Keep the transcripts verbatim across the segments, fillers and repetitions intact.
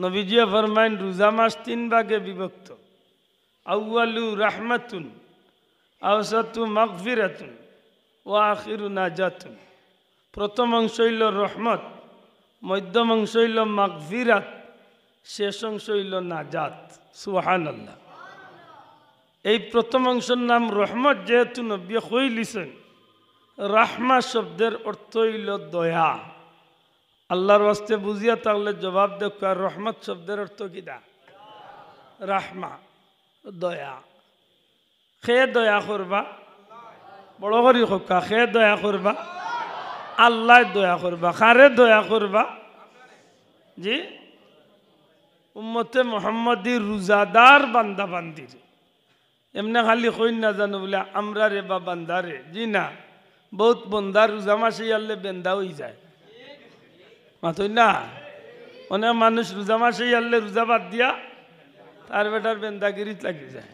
নবীজিয়ে ফরমাইন, রোজা মাস তিন ভাগে বিভক্ত। আউয়ালু রাহমাতুন, আওসাতু মাগফিরাতুন, ওয়া আখিরু নাজাতুন। প্রথম অংশ অইলো রহমত, মধ্যম অংশ অইলো মাগফিরাত, শেষ অংশ অইলো নাজাত। সুবহানাল্লাহ। এই প্রথম অংশর নাম রহমত, যেহেতু নবীয়ে কইলিছইন, রাহমা শব্দের অর্থ অইলো দয়া। আল্লাহর ওয়াস্তে বুঝিয়া থাকলে জবাব দেউক্কা, রহমত শব্দের অর্থ কিতা? রাহমা, দয়া। কে দয়া করবা? বড় করি কউক্কা, কে দয়া করবা? আল্লায় দয়া করবা। কারে দয়া করবা? জি, উম্মতে মুহাম্মদী রোজাদার বান্দা বান্দির। এমনে খালি কইন না জানো বুলে আমরারে বা বান্দারে, জি না, বউত বন্দা রোজা মাস আইয়ারলে বেন্দা অইযায়। মাতইন না? অনেক মানুষ রোজা মাস আইয়ারলে রোজা বাদ দিয়া তার বেটার বেন্দাগিরিত লাগি যায়।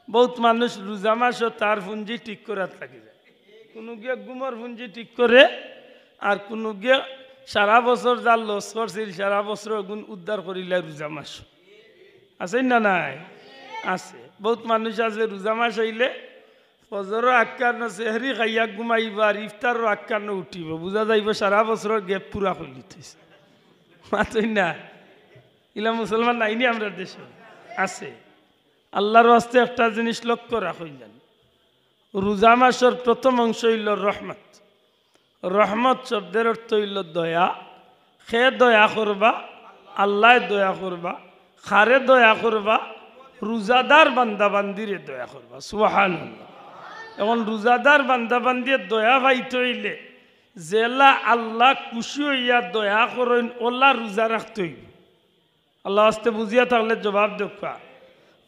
বউত মানুষ রোজা মাসো তার পুঞ্জি ঠিক করাত লাগি যায়। কুনুগিয়ে ঘুমর পুঞ্জি ঠিক করে, আর কুনুগিয়ে সারা বছর যার লস করছিল, সারা বছর অগুন উদ্ধার করিলায় রোজা মাসো। আছে না নাই? আছে। বউত মানুষ আছে রোজা মাস আইলে ফজরর আগ খানো সেহরি খাইয়া ঘুমাইবো আর ইফতারর আগ খানো উঠিবো, বুঝা যাইবো সারা বছরর gap পুরা করিলিছে। মাতইন না? ইলা মুসলমান নাইনি আমরার দেশো? আছে। আল্লাহর ওয়াস্তে একটা জিনিস লক্ষ্য রাখইন জানি, রোজা মাসর প্রথম অংশ অইলো রহমত। রহমত শব্দের অর্থ অইলো দয়া। কে দয়া করবা? আল্লায় দয়া করবা। কারে দয়া করবা? রোজাদার বান্দা বান্দিরে দয়া করবা। সুবহানাল্লাহ। এখন রোজাদার বান্দা বান্দিয়ে দয়া পাইতে অইলে যেলা আল্লাহ খুশি অইয়া দয়া করইন, অলা রোজা রাখতে অইবো। আল্লাহর ওয়াস্তে বুঝিয়া থাকলে জবাব দেউক্কা।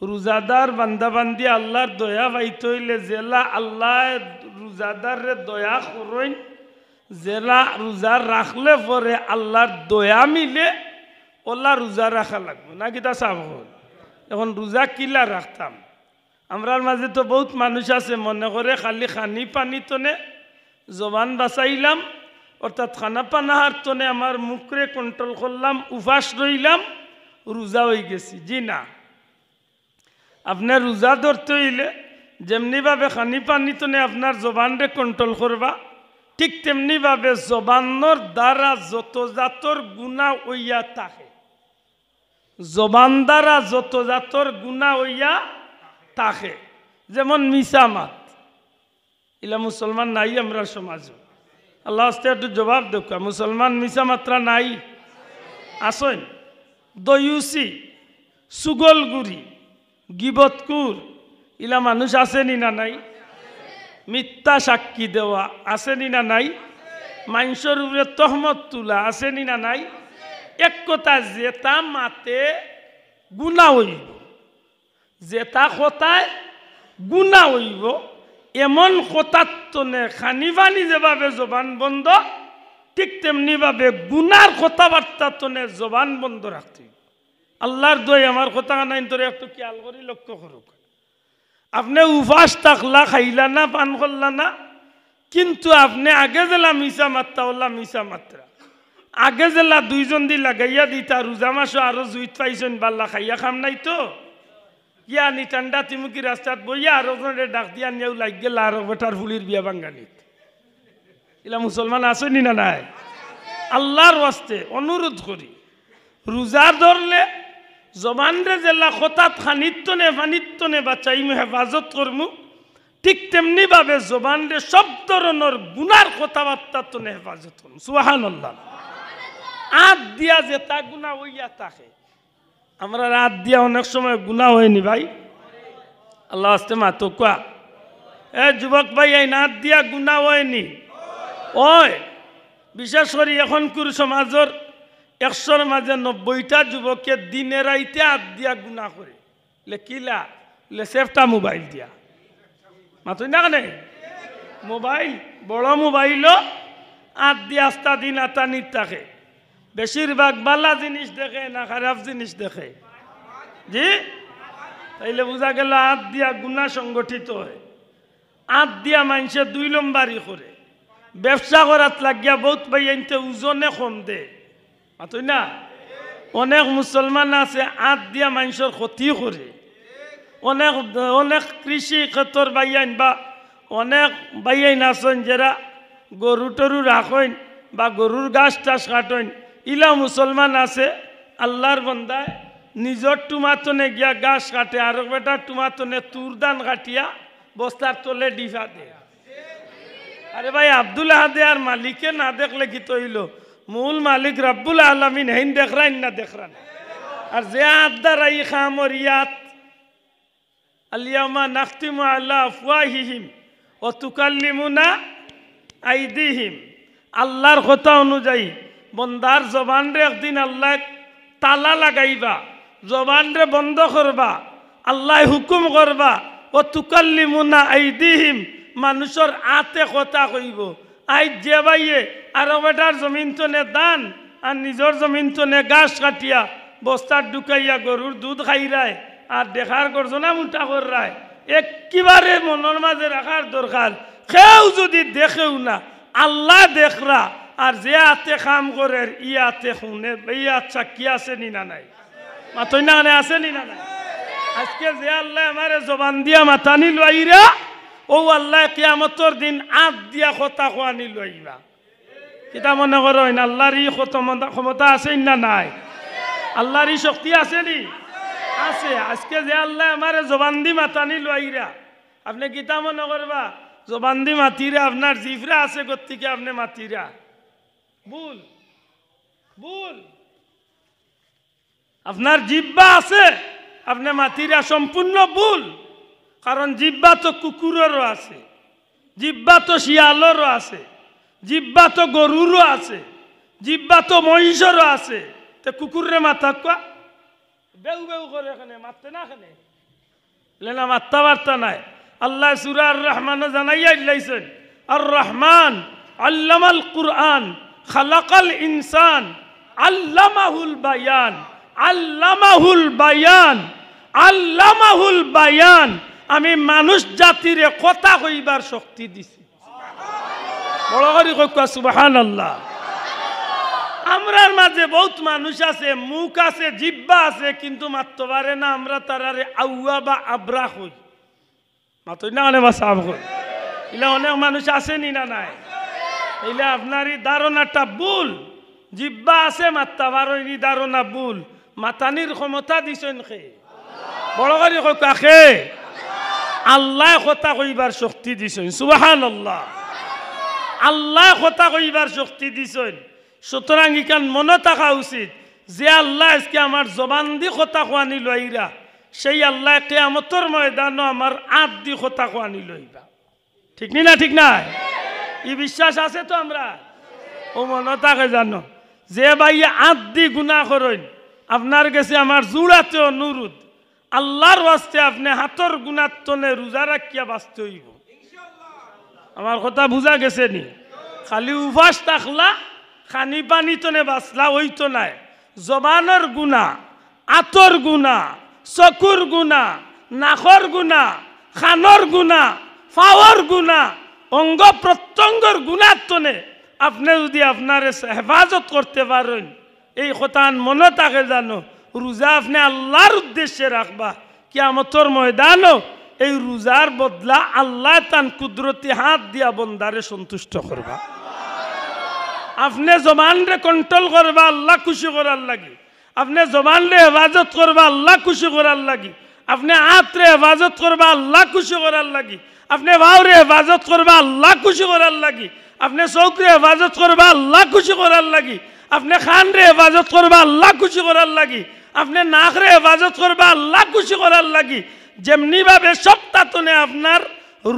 রোজাদার বান্দা বান্দি আল্লাহর দয়া পাইতে অইলে যেলা আল্লায় রোজাদাররে দয়া করইন, যেলা রোজা রাখলে পরে আল্লাহর দয়া মিলে, অলা রোজা রাখা লাগবো। না কিতা সাব অকল? এখন রোজা কিলা রাখতাম? আমরার মাঝে তো বউত মানুষ আছে মনে করে খালি খানি পানি তনে জবান বাচাইলাম, অর্থাৎ খানা পানাহার তনে আমার মুখরে control করলাম, উপাস রইলাম, রোজা অইগেছি। জি না, আপনে রোজা ধরতে অইলে যেমনি ভাবে খানি পানি তনে আপনার জবানরে control করবা, ঠিক তেমনি ভাবে জবানর দ্বারা যত জাতর গুনা অইয়া থাকে, জবান দ্বারা যত জাতর গুনা অইয়া থাকে, যেমন মিছা মাত, ইলা মুসলমান নাই আমরার সমাজো? আল্লাহর ওয়াস্তে একটু জবাব দেউক্কা, মুসলমান মিছা মাতরা নাই? আছইন? দয়ুসি, চুগলখুরি, গিবতখুর, ইলা মানুষ আছে নি না নাই? মিথ্যা সাক্ষী দেওয়া আছে নি না নাই? মানষর উপরে তহমত তুলা আছে নি না নাই? এক কথা, যেতা মাতে গুনা অইবো, যেতা কথায় গুনা অইবো, এমন কথার তনে খানি পানি যেভাবে জবান বন্ধ, ঠিক তেমনি ভাবে গুনার কথাবার্তার তনে জবান বন্ধ রাখতে অইবো। আল্লাহর দোয়াই, আমার কথা কানাইন তোরে একটু খেয়াল করি লক্ষ্য করউক। আপনে উপাস থাকলা, খাইলা না, পান করলা না, কিন্তু আপনে আগে যেলা মিছা মাততা, অলা মিছা মাতরা। আগে যেলা দুইজন দি লাগাইয়া দিতা, রোজা মাসো আরো জুইত পাইছইন, বালা খাইয়া কাম নাই তো। গিয়া নি ঠান্ডা তিমুকি রাস্তাত বইয়া আরো জনরে ডাক দিয়া নিয়াও লাগ গেলা আরো বেটার ফুলির বিয়া ভাঙ্গানিত। ইলা মুসলমান আছইন নি না নাই? আল্লাহর ওয়াস্তে অনুরোধ করি, রোজা ধরলে জবানরে যেলা কথাত খানির তনে পানির তনে বাচাইমু, হেফাজত করমু, ঠিক তেমনি ভাবে জবানরে সব ধরনর গুনার কথাবার্তার তনে হেফাজত করমু। সুবহানাল্লাহ। আত দিয়া যেতা গুনা অইয়া থাকে, আমরার আত দিয়া অনেক সময় গুনা অয়নি ভাই? আল্লাহর ওয়াস্তে মাতউক্কা। এ যুবক ভাইয়াইন, আত দিয়া গুনা অয়নি? অয়। বিশেষ করি এখনকুর সমাজর একশোর মাঝে নব্বইটা যুবকে দিনে রাইতে আত দিয়া গুনা করে। লে কিলা? লে সেফটা মোবাইল দিয়া। মাতইন না কেনে? মোবাইল, বড় মোবাইলও আত দিয়া আস্তা দিন আতানিত থাকে। বেশিরভাগ বালা জিনিস দেখে না খারাপ জিনিস দেখে? জি? তাইলে বুঝা গেল আত দিয়া গুনা সংগঠিত অয়। আত দিয়া মানষে দুই লম্বারি করে। ব্যবসা করাত লাগিয়া বউত ভাইয়াইন্তে ওজনে কম দে। মাতইন না? অনেক মুসলমান আছে আত দিয়া মানষর ক্ষতি করে। অনেক, অনেক কৃষি ক্ষেতর ভাইয়াইন বা অনেক ভাইয়াইন আছইন যেরা গরু টরু রাখইন বা গরুর ঘাস টাস কাটইন। ইলা মুসলমান আছে, আল্লার বন্দায় নিজর টুমাতনে গিয়া ঘাস কাটে, আরক বেটার টুমাতনে তুর ধান কাটিয়া বস্তার তলে ডিফা দে। আরে ভাই, আব্দুল আহাদে আর মালিকে না দেখলে কিতা অইলো? মূল মালিক রব্বুল আলামিন হেইন দেখরাইন না দেখরা না? আর যে আত দ্বারা ই কাম অর ই আত, আল ইয়াউমা নাখতিমু আলা আফওয়াহিহিম ওয়া তুকাল্লিমুনা আইদিহিম। আল্লার কথা অনুযায়ী বন্দার জবানরে একদিন আল্লায় তালা লাগাইবা, জবানরে বন্ধ করবা, আল্লায় হুকুম করবা, ওয়া তুকাল্লিমুনা আইদিহিম, মানষর আতে কথা কইবো। আইজ যে ভাইয়ে আরক বেটার জমিন তনে ধান আর নিজর জমিন তনে ঘাস কাটিয়া বস্তাত ঢুকাইয়া গরুর দুধ খাইরায় আর দেখার গর্জনা মুটা কররায়, একেবারে মনর মাঝে রাখার দরকার। কেউ যুদি দেখেও না, আল্লায় দেখরা। আর যে আতে কাম করের, ই আতে হুনে, ই আত সাক্ষী আছে নি না নাই? মাতইন না কেনে, আছে নি না নাই? আজকে যে আল্লায় আমারে জবান দিয়া মাতানি লইরা, অউ আল্লায় কিয়ামতর দিন আত দিয়া কথা কওয়ানি লইবা। কিতা মনে করইন, আল্লার ই ক্ষমতা, ক্ষমতা আছে নি না নাই? আল্লার ই শক্তি আছে নি? আছে। আজকে যে আল্লায় আমারে জবান দি মাতানি লইরা, আপনে কিতা মনে করবা? জবান দি মাতিরা, আপনার জিভরা আছে গতিকে আপনে মাতিরা। ভুল, ভুল। আপনার জিব্বা আছে, আপনে মাতিরা সম্পূর্ণ ভুল। কারণ জিব্বা তো কুকুররও আছে, জিব্বা তো শিয়ালরও আছে, জিব্বা তো গরুরও আছে, জিব্বা তো মহিষরও আছে। তে কুকুররে মাতাউক্কা? বেউ বেউ করে কেনে, মাততে না কেনে? লেনা মাততা পারতা নায়। আল্লায় সূরা আর রহমানো জানাইয়া দিলাইছইন, আর রহমান আল্লামাল কুরআন খালাকাল ইনসান আল্লামাহুল বায়ান, আল্লামাহুল বায়ান, আল্লামাহুল বায়ান। আমি মানুষ জাতিরে কথা কইবার শক্তি দিছি। বড় করি কউক্কা সুবহানাল্লাহ। আমরার মাঝে বউত মানুষ আছে, মুখ আছে, জিব্বা আছে, কিন্তু মাততো পারে না। আমরা তারারে আউয়া বা আব্রা কই। মাতইন না কেনে বা সাফ কই। ইলা অনেক মানুষ আছে নি না নাই? ইলা আপনার ই ধারণাটা ভুল। জিব্বা আছে, মাততা পারইন, ই ধারণা ভুল। মাতানির ক্ষমতা দিছইন কে? বড় করি কউক্কা কে? আল্লায় কথা কইবার শক্তি দিছইন। সুবহানাল্লাহ। আল্লায় কথা কইবার শক্তি দিছইন। সুতরাং ইখান মনো থাকা উচিত যে আল্লায় আজকে আমার জবান দি কথা কওয়ানি লইরা, সেই আল্লায় কিয়ামতর ময়দানো আমার আত দি কথা কওয়ানি লইবা। ঠিক নি না? ঠিক নায়? ই বিশ্বাস আছে তো আমরা? অউ মনো থাকে জানো, যে ভাইয়ে আত দি গুনা করইন, আপনার গেছে আমার জুড়াতে অনুরোধ, আল্লার ওয়াস্তে আপনে আতর গুনার তনে রুজা রাখিয়া বাঁচতে অইবো। আমার কথা বুঝা গেছে নি? খালি উপাস থাকলা, খানি পানি তনে বাঁচলা অইতো নায়। জবানর গুনা, আতর গুনা, চকুর গুনা, নাকর গুনা, কানর গুনা, পাওর গুনা, অঙ্গ প্রত্যঙ্গর গুনার তনে আপনে যুদি আপনারে হেফাজত করতে পারইন, এই কথান মনো থাকে জানো, রুজা আপনে আল্লার উদ্দেশ্যে রাখবা, কিয়ামতর ময়দানো এই রুজার বদলা আল্লায় তান কুদরতি আত দিয়া বন্দারে সন্তুষ্ট করবা। আপনে জবানরে control করবা আল্লা খুশি করার লাগি, আপনে জবানরে হেফাজত করবা আল্লা খুশি করার লাগি, আপনে আতরে হেফাজত করবা আল্লা খুশি করার লাগি, আপনে পাওরে হেফাজত করবা আল্লা খুশি করার লাগি, আপনে চউখরে হেফাজত করবা আল্লা খুশি করার লাগি, আপনে কানরে হেফাজত করবা আল্লা খুশি করার লাগি, আপনে নাকরে হেফাজত করবা আল্লা খুশি করার লাগি। যেমনি ভাবে সবতা তনে আপনার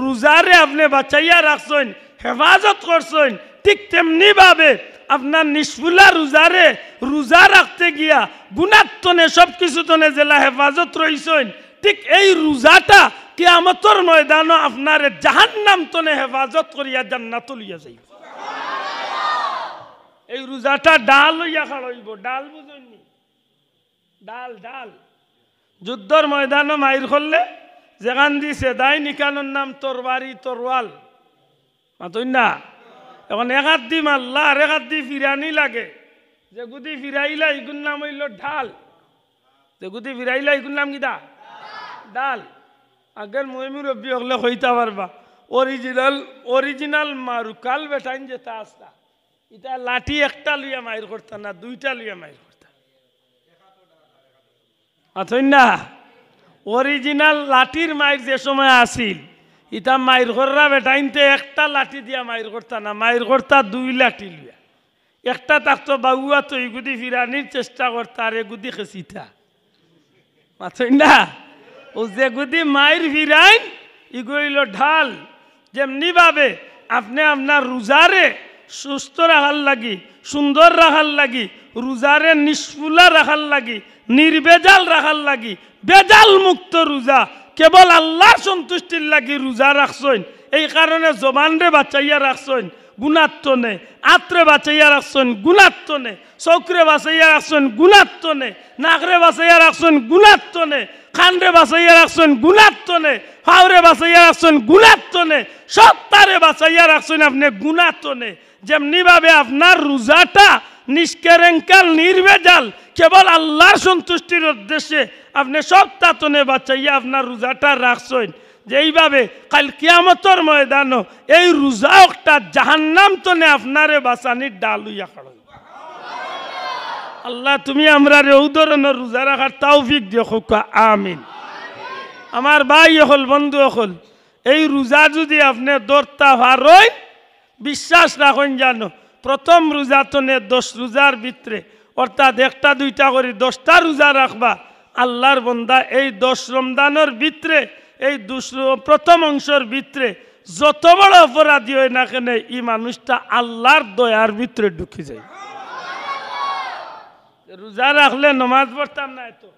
রুজারে আপনে বাঁচাইয়া রাখছইন, হেফাজত করছইন, ঠিক তেমনি ভাবে আপনার নিষ্ফুলা রুজারে, রুজা রাখতে গিয়া গুনার তনে সব কিছু তনে যেলা হেফাজত রইছইন, ঠিক এই রুজাটা কিয়ামতর ময়দানো আপনারে জাহান্নাম তনে হেফাজত করিয়া জান্নাতো লইয়া যাইবো। এই রুজাটা ঢাল অইয়া খাড়া অইবো, ঢাল বুঝইন নি? ঢাল, ঢাল। যুদ্ধর ময়দানো মাইর করলে যেখান দি ছেদাইন ইখানর নাম তরবারি, তরোয়াল। মাতইন না? এখন এক আত দি মারলা আর এক আত দি ফিরানি লাগে। যেগুদি ফিরাইলা, ইগুর নাম অইলো ঢাল। যেগুদি ফিরাইলা, ইগুর নাম কিতা? ঢাল। আগর ময়-মুরব্বি অকলে কইতা পারবা, original, original মারুকাল বেটাইন যেতা আছলা, ইতা লাঠি একটা লইয়া মাইর করতা না, দুইটা লইয়া মাইর করতা। মাতইন না? Original লাঠির মাইর যে সময় আছিল, ইতা মাইর কররা বেটাইন্তে একটা লাঠি দিয়া মাইর করতা না, মাইর করতা দুই লাঠি লইয়া। একটা থাকতো বাউয়া তো ইগুদি ফিরানির চেষ্টা করতা, আর এগুদি খেছিতা। মাতইন না? অউ যেগুদি মাইর ফিরাইন, ইগু অইলো ঢাল। যেমনি ভাবে আপনে আপনার রোজারে সুস্থ রাখার লাগি, সুন্দর রাখার লাগি, রোজারে নিষ্ফুলা রাখার লাগি, নির্ভেজাল রাখার লাগি, ভেজাল মুক্ত রোজা, কেবল আল্লার সন্তুষ্টির লাগি রোজা রাখছইন, এই কারণে জবানরে বাঁচাইয়া রাখছইন গুনার তনে, আতরে বাঁচাইয়া রাখছইন গুনার তনে, চউখরে বাঁচাইয়া রাখছইন গুনার তনে, নাকরে বাঁচাইয়া রাখছইন গুনার তনে, কানরে বাঁচাইয়া রাখছইন গুনার তনে, পাওরে বাঁচাইয়া রাখছইন গুনার তনে, সবতারে বাঁচাইয়া রাখছইন আপনে গুনার তনে। যেমনি ভাবে আপনার রোজাটা নিষ্কেরেঙ্কাল, নির্ভেজাল, কেবল আল্লার সন্তুষ্টির উদ্দেশ্যে আপনে সবতা তনে বাঁচাইয়া আপনার রোজাটা রাখছইন, যেইভাবে কাইল কিয়ামতর ময়দানো এই রোজা অকটা জাহান্নাম তনে আপনারে বাঁচানির ঢাল অইয়া খাড়ইবো। আল্লা, তুমি আমরারে অউ ধরনর রোজা রাখার তৌফিক দিও, কউক্কা আমিন। আমার ভাই অকল, বন্ধু অকল, এই রোজা যুদি আপনে ধরতা পারইন, বিশ্বাস রাখইন জানো, প্রথম রোজা তনে দশ রোজার ভিতরে, অর্থাৎ একটা দুইটা করি দশটা রোজা রাখবা, আল্লার বন্দা এই দশ রমজানর ভিতরে, এই দুশ-, প্রথম অংশর ভিতরে যত বড় অপরাধী অয় না কেনে, ই মানুষটা আল্লার দয়ার ভিতরে ঢুকি যায়। রোজা রাখলে নমাজ পড়তাম নায় তো,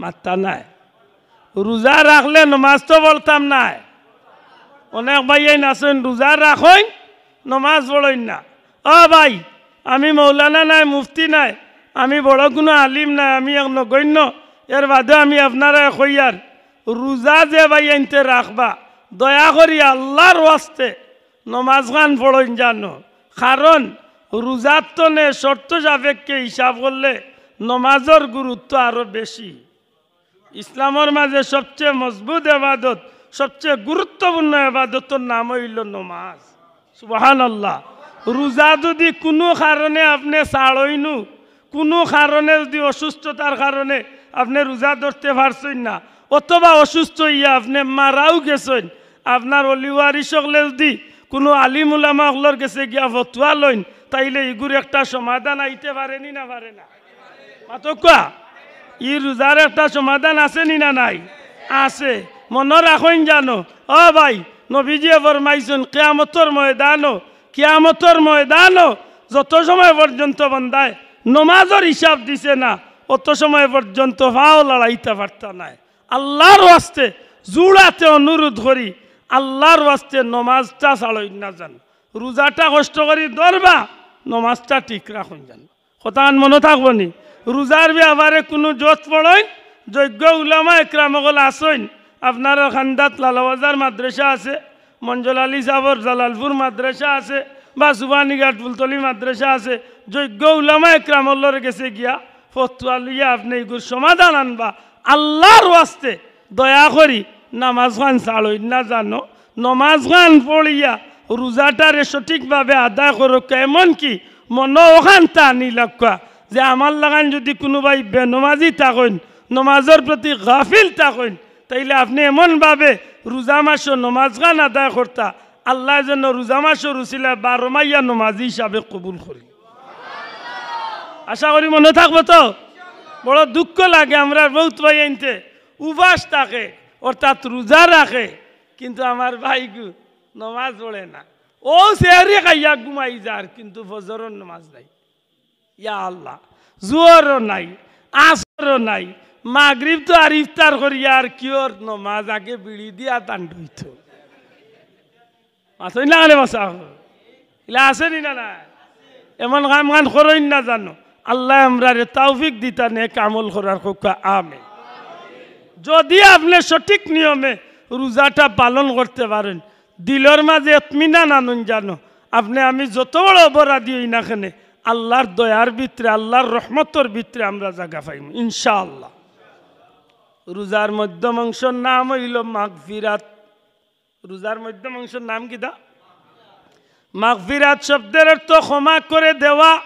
মাত্তা নায়। রোজা রাখলে নমাজ তো পড়তাম নায়। অনেক ভাইয়াইন আছইন, রোজা রাখইন, নমাজ পড়ইন না। ও ভাই, আমি মৌলানা নায়, মুফতি নায়, আমি বড় কুনু আলিম নায়, আমি এক নগণ্য। এর বাদেও আমি আপনারারে কইয়ার, রোজা যে ভাইয়াইন্তে রাখবা, দয়া করি আল্লার ওয়াস্তে নমাজ খান পড়ইন জানো, কারণ রোজার তনে শর্ত সাপেক্ষে হিসাব করলে নমাজর গুরুত্ব আরো বেশি। ইসলামর মাঝে সবচেয়ে মজবুত এবাদত, সবচেয়ে গুরুত্বপূর্ণ এবাদতর নাম অইলো নমাজ। সুবহানাল্লাহ। রোজা যুদি কুনু কারণে আপনে ছাড়ইনু, কুনু কারণে যুদি অসুস্থতার কারণে আপনে রোজা ধরতে পারছইন না, অথবা অসুস্থ অইয়া আপনে মারাও গেছইন, আপনার অলি ওয়ারিস অকলে যুদি কুনু আলিম উলামা অকলর গেছে গিয়া ফতুয়া লইন, তাইলে ইগুর একটা সমাধান আইতে পারে নি না পারে না? মাতউক্কা, ই রোজার একটা সমাধান আছে নি না নাই? আছে। মনো রাখইন জানো, ও ভাই, নবীজিয়ে ফরমাইছইন, কিয়ামতর ময়দানো, কিয়ামতর ময়দানো যত সময় পর্যন্ত বন্দায় নমাজর হিসাব দিছে না, অত সময় পর্যন্ত পাও লড়াইতা পারতা নায়। আল্লার ওয়াস্তে জুড়াতে অনুরোধ করি, আল্লার ওয়াস্তে নমাজটা ছাড়ইন না জানো। রোজাটা কষ্ট করি ধরবা, নমাজটা ঠিক রাখইন জানো। কথাখান মনো থাকবো নি? রোজার ব্যাপারে কুনু জোত পড়ইন, যোগ্য উলামা একরাম অকল আছইন। আপনারার কান্দাত লালবাজার মাদ্রাসা আছে, মঞ্জল আলী সাবর জালালপুর মাদ্রাসা আছে, বা সুবানীঘাট ফুলতলি মাদ্রাসা আছে। যোগ্য উলামা একরাম অকলর গেছে গিয়া ফতুয়া লইয়া আপনে ইগুর সমাধান আনবা। আল্লার ওয়াস্তে দয়া করি নমাজ খান ছাড়ইন না জানো। নমাজ খান পড়িয়া রোজাটারে সঠিকভাবে আদায় করউক্কা, এমনকি মনো অখানতা আনিলাউক্কা যে আমার লাখান যুদি কুনুবায় বেনমাজি থাকইন, নমাজর প্রতি গাফিল থাকইন, তাইলে আপনে এমনভাবে রোজা মাসো নমাজ খান আদায় করতা, আল্লায় যেন রোজা মাসর উছিলায় বারো মাইয়া নমাজি হিসাবে কবুল করি। আশা করি মনো থাকবো তো। বড় দুঃখ লাগে, আমরার বউত ভাইয়াইন্তে উপাস থাকে, অর্থাৎ রোজা রাখে, কিন্তু আমার ভাইগু নমাজ পড়ে না। অউ সেহরি খাইয়া ঘুমাই যার, কিন্তু ফজরর নমাজ নাই। ইয়া আল্লাহ, জোহরও নাই, আসরও নাই, মাগরিব তো আর ইফতার করিয়া আর কিওর নমাজ, আগে বিড়ি দিয়া তান ঢুইতো। মাতইন না কেনে বাছা? ইলা আছে নি না নাই? এমন কাম খান করইন না জানো। আল্লায় আমরারে তৌফিক দিতা নেক আমল করার, কউক্কা আমিন। যুদি আপনে সঠিক নিয়মে রোজাটা পালন করতে পারইন, দিলর মাঝে ইতমিনান আনইন জানো, আপনে আমি যত বড় অপরাধী অই না কেনে, আল্লাহর দয়ার ভিতরে, আল্লাহর রহমতর ভিতরে আমরা জাগা পাইমু ইনশাআল্লাহ। রোজার মধ্যম অংশর নাম অইলো মাগফিরাত। রোজার মধ্যম অংশর নাম কিতা? মাগফিরাত শব্দের অর্থ ক্ষমা করে দেওয়া।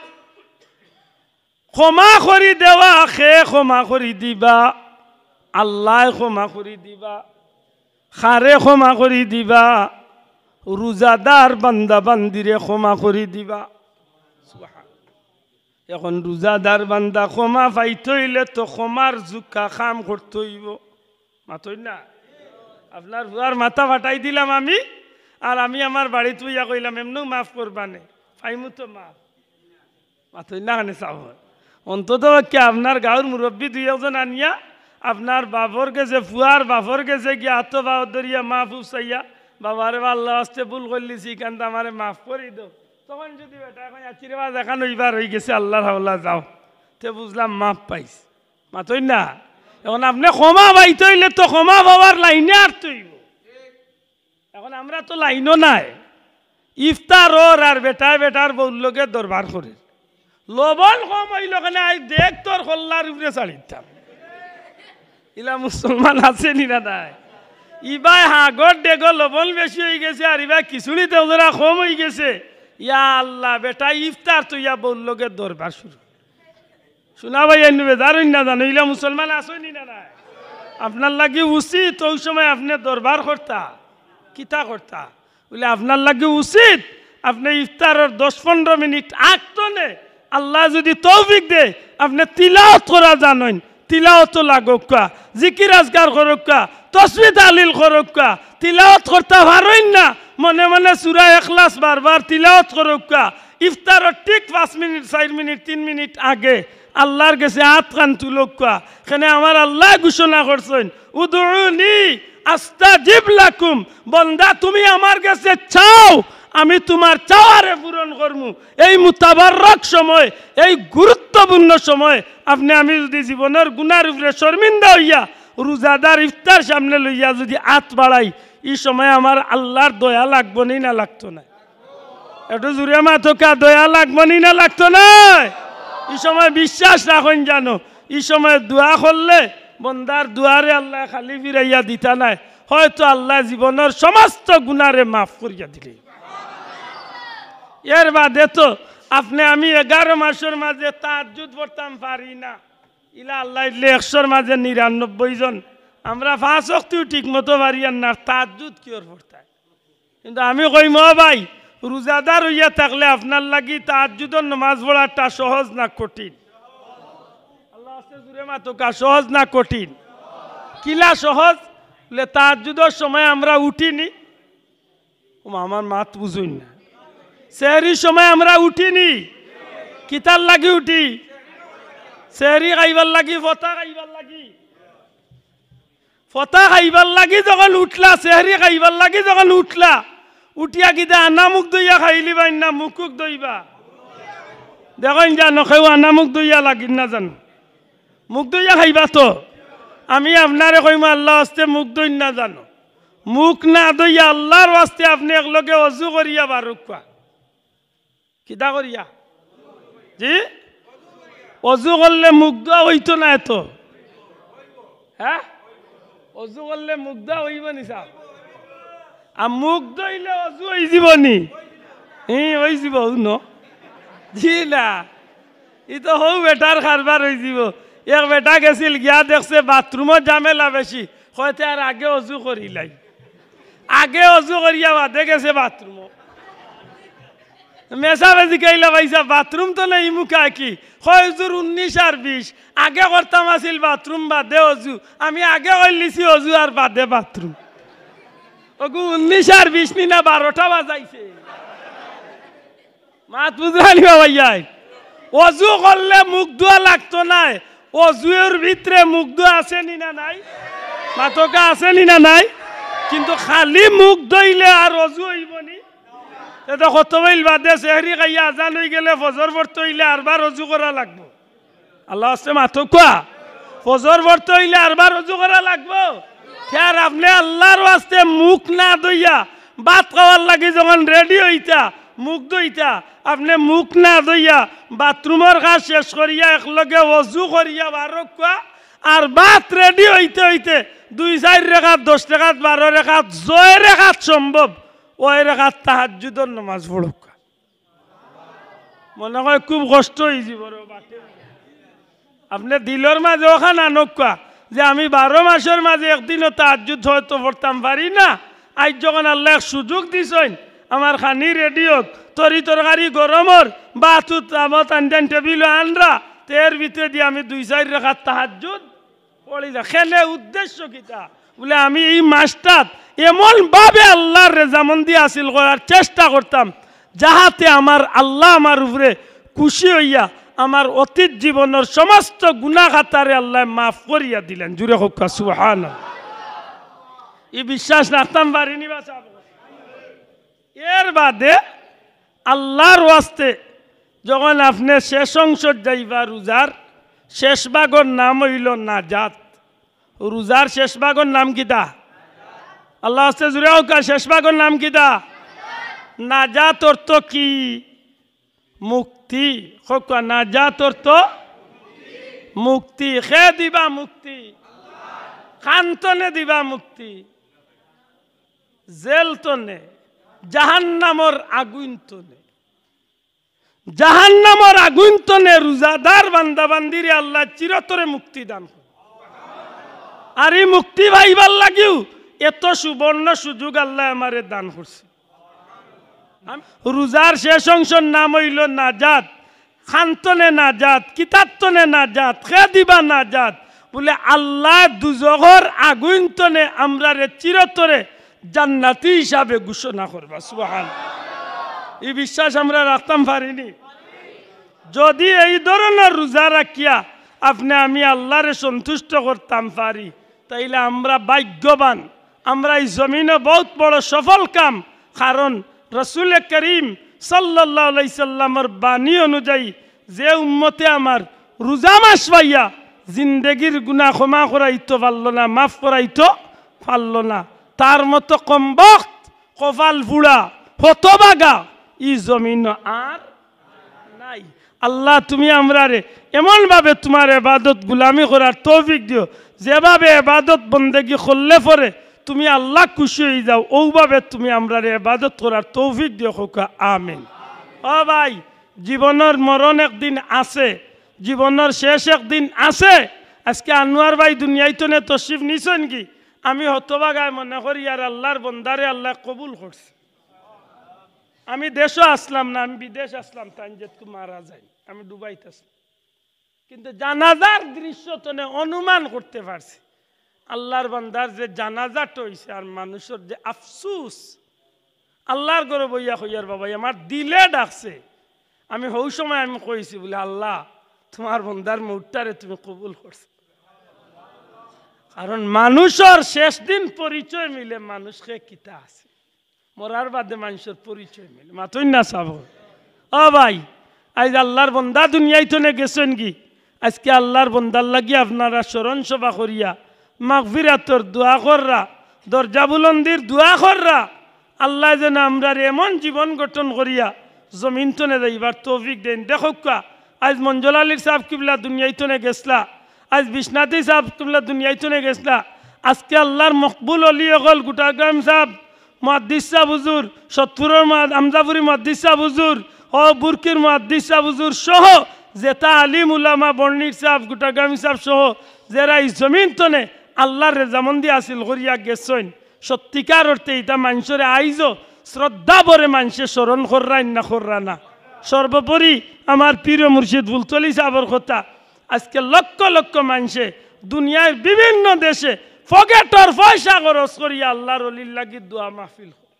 ক্ষমা করি দেওয়া, কে ক্ষমা করি দিবা? আল্লায় ক্ষমা করি দিবা। কারে ক্ষমা করি দিবা? রোজাদার বান্দা বান্দিরে ক্ষমা করি দিবা। সুবহান। এখন রোজাদার বান্দা ক্ষমা পাইতে অইলে তো ক্ষমার জুকা কাম করতে অইবো। মাতইন না? আপনার পুয়ার মাথা ফাটাই দিলাম আমি, আর আমি আমার বাড়িত বইয়া কইলাম, "এমনেউ মাফ করবা নে, পাইমু তো মাফ।" মাতইন না কেনে চাও? অন্তত পক্ষে আপনার গাঁওর মুরব্বি দুই একজন আনিয়া আপনার বাপর গেছে, পুয়ার বাপর গেছে গিয়া আতো পাও ধরিয়া মাফ উফসাইয়া, "বাবারে বা, আল্লার ওয়াস্তে ভুল করিলিছি, ইখানতা আমারে মাফ করি দেও।" তখন যুদি বেটা এখন আছিরে বাজ এখন অইবার অইগেছে, আল্লার হাওলা যাও, তে বুঝলাম মাফ পাইছ। মাতইন না? এখন আপনে ক্ষমা পাইতে অইলে তো ক্ষমা পাওয়ার লাইনে আটতে অইবো। এখন আমরা তো লাইনও নাই। ইফতার অর আর বেটায় বেটার বউর লগে দরবার করের। লবণ কম অইলো কেনে, আইজ দেখ তোর কল্লার উপরে ছাড়িতাম। ইলা মুসলমান আছে নি না নাই? ইবায় হাগর ডেগো লবণ বেশি অইগেছে, আর ইবায় খিচুড়িত অজরা কম অইগেছে। ইয়া আল্লাহ, বেটায় ইফতার থইয়া বউর লগে দরবার শুরু। শুনা ভাই, এনু বেজার অইন না জানো, ইলা মুসলমান আছইন নি না নাই? আপনার লাগি উচিত অউ সময় আপনে দরবার করতা, কিতা করতা? বলে, আপনার লাগি উচিত আপনে ইফতারর দশ পনরো মিনিট আগ থনে, আল্লায় যুদি তৌফিক দেয়, আপনে তিলাওত করা জানইন, তিলাওতো লাগউক্কা, জিকির আজকার করউক্কা, তসবি তাহলিল করউক্কা, তিলাওত করতা পারইন না, মনে মনে সূরা ইখলাস বারবার তিলাওত করউক্কা, ইফতারর ঠিক পাঁচ মিনিট, চাইর মিনিট, তিন মিনিট আগে আল্লার গেছে আতখান তুলউক্কা। কেনে আমার আল্লায় ঘোষণা করছইন, "উদউনি আস্তাজিব লাকুম।" বন্দা, তুমি আমার গেছে চাও, আমি তুমার চাওয়ারে পূরণ করমু। এই মুতাবাররক সময়, এই গুরুত্বপূর্ণ সময়, আপনে আমি যুদি জীবনর গুনার উপরে শর্মিন্দা অইয়া রোজাদার ইফতার সামনে লইয়া যুদি আত বাড়াই, ই সময় আমার আল্লার দয়া লাগবো নি না লাগতো নায়? একটু জুরে মাতউক্কা, দয়া লাগবো নি না লাগতো নায়? ই সময় বিশ্বাস রাখইন জানো, ই সময় দোয়া করলে বন্দার দোয়ারে আল্লায় খালি ফিরাইয়া দিতা নায়, হয়তো আল্লায় জীবনর সমস্ত গুনারে মাফ করিয়া দিলে। এর বাদে তো আপনে আমি এগারো মাসর মাঝে তাহাজ্জুদ পড়তাম পারি না, ইলা আল্লায় দিলে একশোর মাঝে নিরানব্বই জন। আমরা পাঁচ ওয়াক্তউ ঠিক মতো পারিয়ার না, তাহাজ্জুদ কিওর পড়তায়? কিন্তু আমি কইমু, ও ভাই, রোজাদার অইয়া থাকলে আপনার লাগি তাহাজ্জুদর নমাজ পড়াটা সহজ না কঠিন? আল্লার ওয়াস্তে জুরে মাতউক্কা, সহজ না কঠিন? কিলা সহজ? বলে, তাহাজ্জুদর সময় আমরা উঠি নি। ও মা, আমার মাত বুঝইন না। সেহরির সময় আমরা উঠি নি। কিতার লাগি উঠি? সেহরি খাইবার লাগি, ফতা খাইবার লাগি। ফতা খাইবার লাগি যখন উঠলা, সেহরি খাইবার লাগি যখন উঠলা, উঠিয়া কিতা আনা মুখ ধইয়া খাইলিবায় না মুখ ধইবা? দেখইন জানো, কেউ আনা মুখ ধইয়া লাগির না জানো, মুখ ধইয়া খাইবা তো। আমি আপনারে কইমু, আল্লার ওয়াস্তে মুখ ধইন না জানো, মুখ না ধইয়া আল্লার ওয়াস্তে আপনে একলগে অজু করিয়া বারউক্কা। কিতা করিয়া? জি? অজু করলে মুখ ধোয়া অইতো নায় তো? হ্যাঁ? অজু করলে মুখ ধোয়া অইবো নি সাব? আর মুখ ধইলে অজু অইযিবো নি? হি, অইযিবো, হুনো। জি না। ই তো হউ বেটার কারবার অইযিবো। এক বেটা গেছিল, গিয়া দেখছে বাথরুমর ঝামেলা বেশি। কয়, "তে আর আগে অজু করিলাই।" আগে অজু করিয়া বাদে গেছে বাথরুমো। মেসাবে জিকাইলা, "ভাইসাব, বাথরুম তো নাই, ইমুকা কি?" কয়, "হুজুর, উনিশ আর বিশ, আগে করতাম আছিল বাথরুম বাদে অজু, আমি আগে করিলিছি অজু আর বাদে বাথরুম।" ওগু উনিশ আর বিশ নি না, বারোটা বাজাইছে। মাত বুঝরা নি বা ভাইয়াইন? অজু করলে মুখ ধোয়া লাগতো নায়। অজুর ভিতরে মুখ ধোয়া আছে নি না নাই? মাতউক্কা, আছে নি না নাই? কিন্তু খালি মুখ ধইলে আর অজু অইবো নি? ইটা কত মাইল বাদে সেহরি খাইয়া আজান অইগেলে ফজর পড়তে অইলে আরবার অজু করা লাগবো। আল্লার ওয়াস্তে মাতউক্কা। ফজর পড়তে অইলে আরবার অজু করা লাগবো। তে আর আপনে আল্লার ওয়াস্তে মুখ না ধইয়া ভাত খাওয়ার লাগি যখন রেডি অইতা, মুখ ধইতা, আপনে মুখ না ধইয়া বাথরুমর কাজ শেষ করিয়া একলগে অজু করিয়া বারউক্কা, আর ভাত রেডি অইতে অইতে দুই চাইর রেকাত, দশ রেকাত, বারো রেকাত, জয় রেকাত সম্ভব, ওই রেকাত তাহাজ্জুদর নমাজ পড়উক্কা। মনে কয় খুব কষ্ট অইযিবো রে বাটে। আপনে দিলর মাঝে অখান আনউক্কা যে আমি বারো মাসর মাঝে একদিনও তাহাজ্জুদ হয়তো পড়তাম পারি না, আইজ যখন আল্লায় এক সুযোগ দিছইন, আমার খানি রেডি অউক, তরি তরকারি গরম অর, ভাত উত আমত আনজান টেবিলো আনরা, তে এর ভিতরেদি আমি দুই চাইর রেকাত তাহাজ্জুদ পড়ি যা। কেনে উদ্দেশ্য কিতা? বুলে আমি ই মাসটাত এমন ভাবে আল্লার রেজামন্দি হাসিল করার চেষ্টা করতাম, যাহাতে আমার আল্লা আমার উপরে খুশি অইয়া আমার অতীত জীবনর সমস্ত গুনা খাতারে আল্লায় মাফ করিয়া দিলেন। জুরে কউক্কা সুবহানাল্লাহ। ই বিশ্বাস রাখতাম পারিনি বা সাব? এর বাদে আল্লার ওয়াস্তে যখন আপনে শেষ অংশত যাইবা রুজার, শেষ ভাগর নাম অইলো নাজাত। রুজার শেষ ভাগর নাম কিতা? আল্লার ওয়াস্তে জুরে কউক্কা, শেষ ভাগর নাম কিতা? নাজাত অর্থ কি? মুক্তি। কউক্কা, নাজাত অর্থ মুক্তি। কে দিবা মুক্তি? কান তনে দিবা মুক্তি? জেল তনে, জাহান্নামর আগুইন তনে। জাহান্নামর আগুইন তনে রুজাদার বান্দা বান্দিরে আল্লায় চিরতরে মুক্তি দান করে। আর ই মুক্তি পাইবার লাগিউ এত সুবর্ণ সুযোগ আল্লায় আমারে দান করছে। আম-, রুজার শেষ অংশর নাম অইলো নাজাত। কান তনে নাজাত, কিতার তনে নাজাত, কে দিবা নাজাত? বুলে আল্লায় দুজখর আগুইন তনে আমরারে চিরতরে জান্নাতি হিসাবে ঘোষণা করবা। সুবহান। ই বিশ্বাস আমরা রাখতাম পারিনি? যদি এই ধরনর রুজা রাখিয়া আপনে আমি আল্লারে সন্তুষ্ট করতাম পারি, তাইলে আমরা ভাগ্যবান। আমরা ই জমিনো বউত বড় সফল কাম, কারণ রসুলে করিম সাল্লাল্লাহু আলাইহি সাল্লামর বাণী অনুযায়ী যে উম্মতে আমার রুজা মাস পাইয়া জিন্দেগির গুনা ক্ষমা করাইতো পারলো না, মাফ করাইতো পারলো না, তার মতো কমবখত, কপাল পুড়া, হতভাগা ই জমিনো আর নাই। আল্লা, তুমি আমরারে এমন ভাবে তুমার এবাদত গুলামি করার তৌফিক দিও, যেভাবে এবাদত বন্দেগি করলে পরে তুমি আল্লা খুশি অইযাও, অউভাবে তুমি আমরারে এবাদত করার তৌফিক দিও। কউক্কা আমিন। ও ভাই, জীবনর মরণ একদিন আছে, জীবনর শেষ একদিন আছে। আজকে আনোয়ার ভাই দুনিয়াইতনে তশরিফ নিছইন গি, আমি হতভাগায় মনে করি আর আল্লার বন্দারে আল্লায় কবুল করছে। আমি দেশো আছলাম না, আমি বিদেশ আছলাম, তাইন যেতকু মারা যাইন, আমি দুবাইত আছলাম। কিন্তু জানাজার দৃশ্য তনে অনুমান করতে পারছি, আল্লার বান্দার যে জানাজাটা অইছে আর মানুষর যে আফসুস। আল্লার ঘরো বইয়া কইয়ার, বাবাই, আমার দিলে ডাকছে। আমি হউ সময় আমি কইছি বুলে, "আল্লা, তুমার বন্দার মউতটারে তুমি কবুল করছো।" কারণ মানুষর শেষ দিন পরিচয় মিলে মানুষ কে কিতা আছে। মরার বাদে মানষর পরিচয় মিলে। মাতইন না সাব। ও ভাই, আইজ আল্লার বন্দা দুনিয়াইতনে গেছইন গি। আজকে আল্লার বন্দার লাগি আপনারা স্মরণ সভা করিয়া মাগফিরাতর দোয়া কররা, দরজা বুলন্দির দোয়া কররা। আল্লায় যেন আমরারে এমন জীবন গঠন করিয়া জমিনতনে যাইবার তৌফিক দেইন। দেখউক্কা, আইজ মঞ্জুল আলীর সাব কিবলা দুনিয়াইতনে গেছলা, আইজ বিশ্বনাথী সাব কিবলা দুনিয়াইতনে গেছলা। আজকে আল্লার মকবুল অলি অকল গুটাগ্রাম সাব, মুহাদ্দিস সাব হুজুর, সতপুরর মুহাদ-, আমজাপুরি মুহাদ্দিস সাব হুজুর, ও বুরকির মুহাদ্দিস সাব হুজুর সহ যেতা আলিম উলামা বর্ণির সাব, গুটাগ্রামী সাব সহ যেরা ই জমিনতনে আল্লার রেজামন্দি হাসিল করিয়া গেছইন, সত্যিকার অর্থে ইতা মানষরে আইজও শ্রদ্ধা ভরে মানষে স্মরণ কররাইন না কররা না। সর্বোপরি আমার পীর ও মুর্শিদ ফুলতলি সাবর কথা, আজকে লক্ষ লক্ষ মানষে দুনিয়ার বিভিন্ন দেশে পকেটর পয়সা খরচ করিয়া আল্লার অলির লাগি দোয়া মাহফিল করে।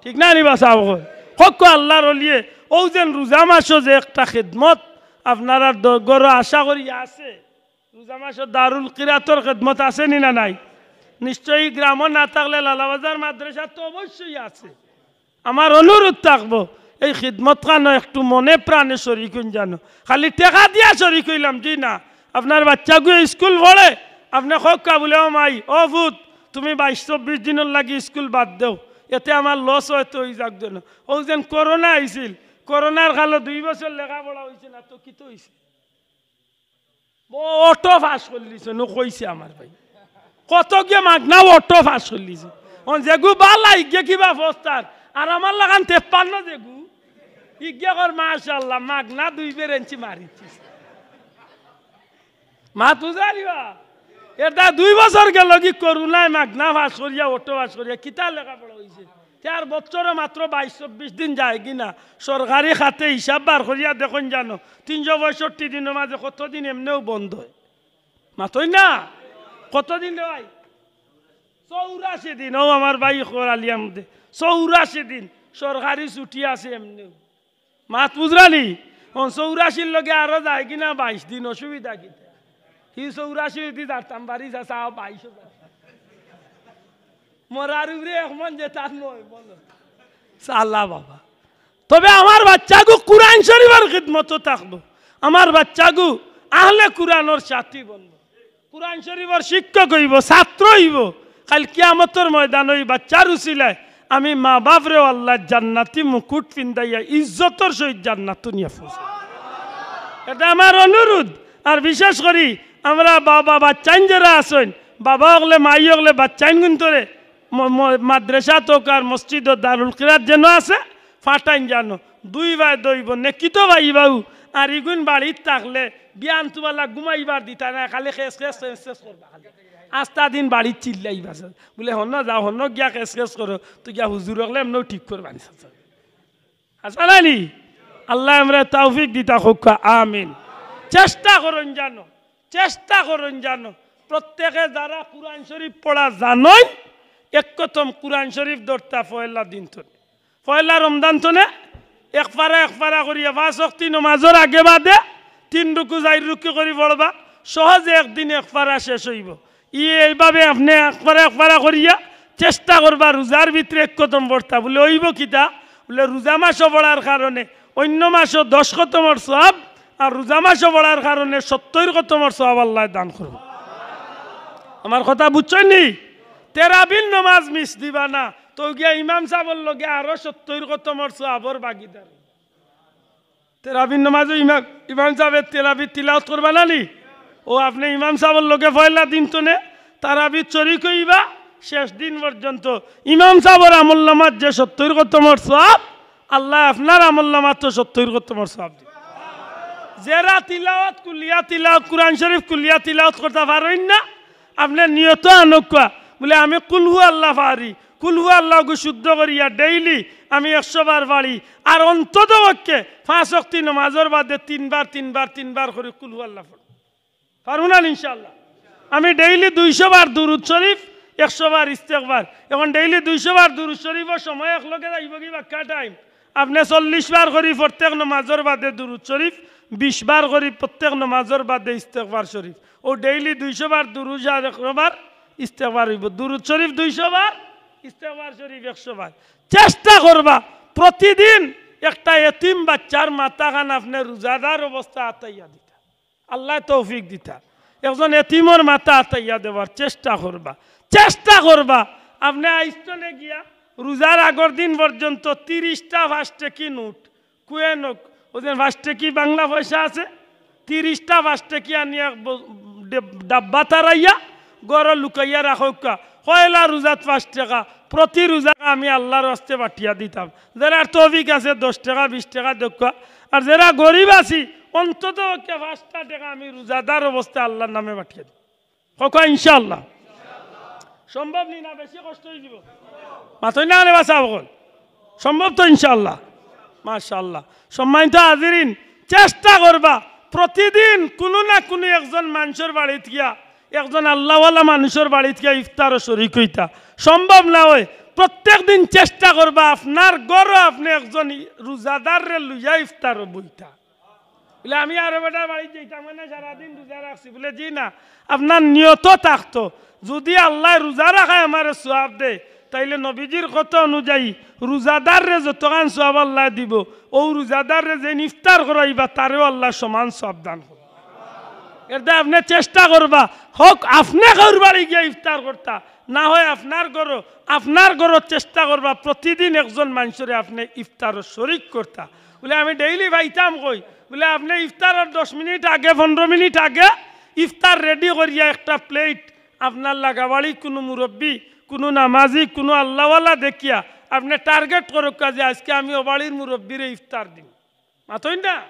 ঠিক না নি বা সাব? কউক্কা আল্লার অলিয়ে অউ যেন রুজা মাসো যে একটা খেদমত আপনারার দ-, ঘরো আশা করি আছে। রুজা মাসো দারুল কিরাতর খেদমত আছে নি না নাই? নিশ্চয়ই গ্রামো না থাকলে লালাবাজার মাদ্রাসাত তো অবশ্যই আছে। আমার অনুরোধ থাকবো, এই খিদমত খানো একটু মনে প্রাণে শরিক অইন জানো। খালি টেকা দিয়া শরিক অইলাম, জি না। আপনার বাচ্চাগুয়ে স্কুল পড়ে, আপনে কউক্কা বুলে, "ও মাই, ও ফুত, তুমি বাইশ চব্বিশ দিনর লাগি স্কুল বাদ দেও, এতে আমার লস অয় তো অই যাউক যেন। অউ যেন করোনা আইছিল, করোনার কালো দুই বছর লেখাপড়া অইছে না তো কিতা অইছে? অটো পাস করলিছে, নু কইছে আমার ভাই। কত গিয়া মাগনা অটো পাস করলিছে। অন যেগু বালা ইগে কিবা ফস্তার, আর আমার লাখান তেপ্পান্ন যেগু, ইগে কর মাশাআল্লাহ, মাগনা দুই বেরেঞ্চি মারিছে। মাত বুঝারিবা? এটা দুই বছর গেল কি করোনায় মাগনা পাস করিয়া, অটো পাস করিয়া, কিতা লেখাপড়া অইছে? চার বছরে মাত্র বাইশ চব্বিশ দিন যায় কি না? সরকারি খাতে হিসাব বার করিয়া দেখইন জানো, তিনশো পঁয়ষট্টি দিনর মাঝে কতদিন এমনেউ বন্ধ অয়? মাতইন না? কতদিন রে ভাই? চৌরাশি দিন। ও আমার ভাই, খোর আলিয়াম দে, চৌরাশি দিন সরকারি ছুটি আছে এমনেউ। মাত বুঝরানি? অন চৌরাশির লগে আরো যায় কি না বাইশ দিন, অসুবিধা কিতা? হি চৌরাশি যদি যারতাম বাড়ি যা চাও বাইশ হাজার। মরার উপরে এক মন যে তার নয়, বলো। চালা বাবা। তবে আমার বাচ্চাগু কুরআন শরীফর খিদমতো থাকবো, আমার বাচ্চাগু আহলে কুরআনর সাথী বনবো। কুরআন শরীফর শিক্ষক অইবো, ছাত্র অইবো। কাইল কিয়ামতর ময়দানো ই বাচ্চার উছিলায় আমি মা বাপরেও আল্লায় জান্নাতি মুকুট ফিন্দাইয়া ইজ্জতর সহিত জান্নাতো নিয়া পৌঁছাইবো। এটা আমার অনুরোধ। আর বিশেষ করি আমরা বাবা, বাচ্চাইন যেরা আছইন, বাবা অকলে, মাই অকলে, বাচ্চাইন গুনতরে ম-, ম-, মাদ্রাসাত অউক আর মসজিদো দারুল কিরাত যেন আছে, ফাটাইন জানো। দুই বায় দইব, নেকি তো পাইবাউ। আর ইগুইন বাড়িত থাকলে বিয়ান তুমালা ঘুমাইবার দিতা না, খালি খেস খেস খেস খেস করবা খালি। আস্তা দিন বাড়িত চিল্লাইবা। বুলে, "হনো যাও, হনো গিয়া খেস খেস করো, তো গিয়া হুজুর অকলে এমনেউ ঠিক করবা নি।" আছা নানি? আল্লায় আমরারে তৌফিক দিতা কউক্কা, আমিন। চেষ্টা করইন জানো, চেষ্টা করইন জানো, প্রত্যেকে যারা কুরআন শরীফ পড়া জানইন, এক খতম কুরআন শরীফ ধরতা পয়লা দিন থনে, পয়লা রমজান থনে এক পারা এক পারা করিয়া পাঁচ ওয়াক্তি নমাজর আগে বাদে তিন রুকু চাইর রুকু করি পড়বা, সহজে একদিন এক পারা শেষ অইবো। ই এইভাবে আপনে এক পারা এক পারা করিয়া চেষ্টা করবা রোজার ভিতরে এক খতম পড়তা। বুলে, "অইবো কিতা?" বুলে, "রোজা মাসো পড়ার কারণে অইন্য মাসো দশ খতমর সওয়াব, আর রোজা মাসো পড়ার কারণে সত্তইর খতমর সওয়াব আল্লায় দান করবো।" আমার কথা বুঝছইন নি? তেরাবির নমাজ মিস দিবা না, তো গিয়া ইমাম সাবর লগে আরো সত্তইর খতমর সওয়াবর ভাগিদার। তেরাবির নমাজো ইমাম, ইমাম সাবে তেরাবি তিলাওত করবা না নি? ও আপনে ইমাম সাবর লগে পয়লা দিন থনে তারাবিত শরিক অইবা, শেষ দিন পর্যন্ত ইমাম সাবর আমলনামাত যে সত্তইর খতমর সওয়াব, আল্লায় আপনার আমলনামাত তো সত্তইর খতমর সওয়াব দিবা। যেরা তিলাওত কুলিয়া তিলাওত, কুরআন শরীফ কুলিয়া তিলাওত করতা পারইন না, আপনে নিয়ত আনউক্কা, বুলে, "আমি কুলহু আল্লাহ পারি, কুলহু আল্লাহগু শুদ্ধ করিয়া daily আমি একশো বার পারি, আর অন্তত পক্ষে পাঁচ ওয়াক্তি নমাজর বাদে তিনবার, তিনবার, তিনবার করি কুলহু আল্লাহ পড়ি।" পারমু না ইনশাআল্লাহ? আমি daily দুইশো বার দুরুদ শরীফ, একশো বার ইস্তেগফার। এখন daily দুইশো বার দুরুদ শরীফর সময় একলগে যাইবো কি বাক্কা time? আপনে চল্লিশ বার করি প্রত্যেক নমাজর বাদে দুরুদ শরীফ, বিশ বার করি প্রত্যেক নমাজর বাদে ইস্তেগফার শরীফ। ও daily দুইশো বার দুরুদ আর একশো বার ইস্তেগফার অইবো। দুরুদ শরীফ দুইশো বার, ইস্তেগফার শরীফ একশো বার। চেষ্টা করবা প্রতিদিন একটা এতিম বাচ্চার মাথাখান আপনে রোজাদার অবস্থা আতাইয়া দিতা। আল্লায় তৌফিক দিতা। একজন এতিমর মাথা আতাইয়া দেওয়ার চেষ্টা করবা, চেষ্টা করবা। আপনে আইজ থনে গিয়া রোজার আগর দিন পর্যন্ত তিরিশটা পাঁচ টেকি নোট, কুয়েন অউক, অউ যে পাঁচ টেকি বাংলা পয়সা আছে, তিরিশটা পাঁচ টেকি আনিয়া এক ব-, ডে-, ডাব্বা তারাইয়া ঘরো লুকাইয়া রাখউক্কা। পয়লা রোজাত পাঁচ টেকা, প্রতি রোজাত আমি আল্লার ওয়াস্তে পাঠিয়া দিতাম। যেরার তৌফিক আছে দশ টেকা, বিশ টেকা দেউক্কা। আর যেরা গরিব আছি, অন্তত পক্ষে পাঁচটা টেকা আমি রোজাদার অবস্থায় আল্লার নামে পাঠিয়া দিই। কউক্কা ইনশাআল্লাহ। সম্ভব নি না? বেশি কষ্ট অইযিবো। মাতইন না রে বা সাব অকল। সম্ভব তো ইনশাআল্লাহ? মাশাআল্লাহ। সম্মানিত হাজিরিন, চেষ্টা করবা প্রতিদিন কুনু না কুনু একজন মানষর বাড়িত গিয়া, একজন আল্লাওয়ালা মানষর বাড়িত গিয়া ইফতারো শরিক অইতা। সম্ভব না অয়, প্রত্যেক দিন চেষ্টা করবা আপনার ঘরো আপনে একজন ই-, রোজাদাররে লইয়া ইফতারো বইতা। বুলে, "আমি আরো বেটার বাড়িত যাইতাম না, সারাদিন রোজা রাখছি।" বুলে, "জি না, আপনার নিয়ত থাকতো, যুদি আল্লায় রোজা রাখায় আমারে সওয়াব দেয়, তাইলে নবীজির কথা অনুযায়ী রোজাদাররে যতখান সওয়াব আল্লায় দিবো, অউ রোজাদাররে যেইন ইফতার করাইবা, তারেও আল্লায় সমান সওয়াব দান করবো।" এরদায় আপনে চেষ্টা করবা, হউক আপনে কারোর বাড়ি গিয়া ইফতার করতা, না হয় আপনার ঘরো, আপনার ঘরো চেষ্টা করবা প্রতিদিন একজন মানষরে আপনে ইফতারো শরিক করতা। বুলে, "আমি ডেইলি পাইতাম কই?" বুলে, "আপনে ইফতারর দশ মিনিট আগে, পনরো মিনিট আগে ইফতার রেডি করিয়া একটা প্লেট আপনার লাগা বাড়ি কুনু মুরব্বি, কুনু নামাজি, কুনু আল্লাওয়ালা দেখিয়া আপনে টার্গেট করউক্কা যে আইজকে আমি অউ বাড়ির মুরব্বিরে ইফতার দিমু।" মাতইন না?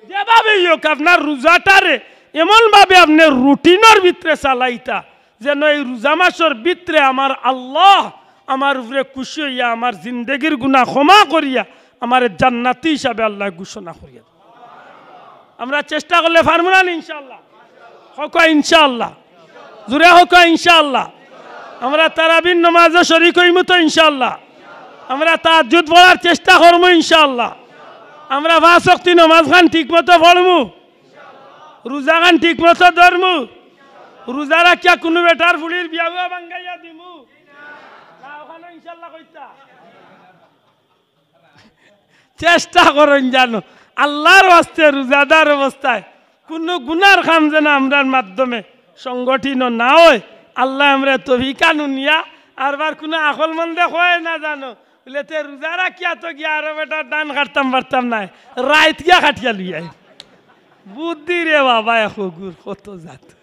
যেভাবেই হউক, আপনার রোজাটারে এমনভাবে আপনে রুটিনর ভিতরে চালাইতা, যেন এই রোজা মাসর ভিতরে আমার আল্লাহ আমার উপরে খুশি অইয়া আমার জিন্দেগির গুনা ক্ষমা করিয়া আমারে জান্নাতি হিসাবে আল্লায় ঘোষণা করিয়া দেইন। আমরা চেষ্টা করলে পারমু না নি ইনশাআল্লাহ? কউক্কা ইনশাআল্লাহ। জোরে কউক্কা ইনশাআল্লাহ। আমরা তারাবির নমাজো শরিক অইমু তো ইনশাআল্লাহ? আমরা তাহাজ্জুদ পড়ার চেষ্টা করমু ইনশাআল্লাহ? আমরা পাঁচ ওয়াক্তি নমাজখান ঠিকমতো পড়মু? রোজাখান ঠিকমতো ধরমু? রোজা রাখিয়া কুনু বেটার ফুড়ির বিয়াউয়া ভাঙ্গাইয়া দিমু? না, অখানো ইনশাআল্লাহ কইতা। চেষ্টা করইন জানো, আল্লার ওয়াস্তে রোজাদার অবস্থায় কুনু গুনার কাম যেন আমরার মাধ্যমে সংগঠিত না অয়। আল্লায় আমরারে তৌফিক আনো নিয়া, আরবার কুনু আকলমন্দে কয় না জানো, বুলে, "তে রোজা রাখিয়া তো গিয়া আরো বেটার ধান কাটতাম পারতাম নায়, রাইত গিয়া কাটিয়া লইয়া আই।" বুদ্ধি রে বাবা, এক অগুর কত জাত।